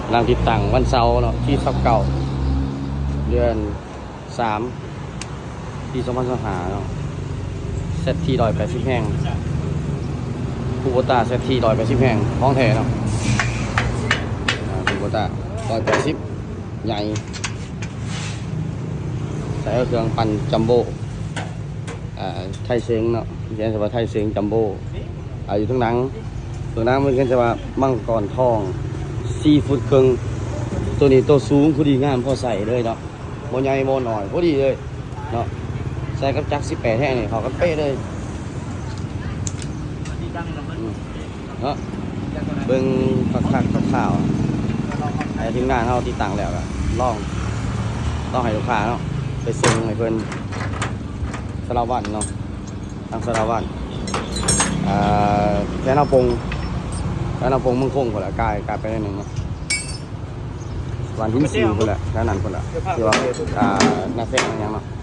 ກຳລັງຕິດຕັ້ງວັນເສົາເນາະ ທີຊາວເກົ້າ ເດືອນສາມ ປີສອງພັນຊາວຫ້າເນາະ ແຊັດທີຮ້ອຍແປດສິບແຮງ ຄູໂບຕ້າ ແຊັດທີຮ້ອຍແປດສິບແຮງ ຂອງແທ້ເນາະ ອ່າ ຄູໂບຕ້າ ຮ້ອຍແປດສິບ ໃຫຍ່ ໃສ່ເອົາເຄື່ອງປັ່ນຈັມໂບ້ ອ່າ ໄທເສັງເນາະ ຂຽນວ່າໄທເສັງຈັມໂບ້ ອ່າ ຢູ່ເທິງໜັງ ເທິງໜັງມັນຂຽນວ່າມັງກອນທອງ ສີ່ຟຸດເຄິ່ງ ໂຕນີ້ໂຕສູງພໍດີງາມພໍໃຊ້ເລີຍເນາະ ບໍ່ໃຫຍ່ບໍ່ນ້ອຍ ພໍດີເລີຍເນາະ ໃສ່ກັບຈັກສິບແປດແຮງນີ້ເຂົ້າກັນເປະເລີຍ ອືມ ເນາະ ເບິ່ງຄັກໆ ຄາວໆ ໃຫ້ທີມງານເຮົາຕິດຕັ້ງແລ້ວກໍລອງ ຕ້ອງໃຫ້ລູກຄ້າເນາະ ໄປສົ່ງໃຫ້ເພິ່ນ ສາລະວັນເນາະ ທາງສາລະວັນ ເອີ ແຖວນາປົງ ແຖວນາປົງເມືອງຄົງພຸ້ນແຫຼະ ກາຍ ກາຍໄປໜ້ອຍໜຶ່ງເນາະ ບ້ານຫີນສີພຸ້ນແຫຼະ ແຖວນັ້ນພຸ້ນແຫຼະ ທີ່ວ່າ ອ່າ ນາແຊງນາຫຍັງເນາະ.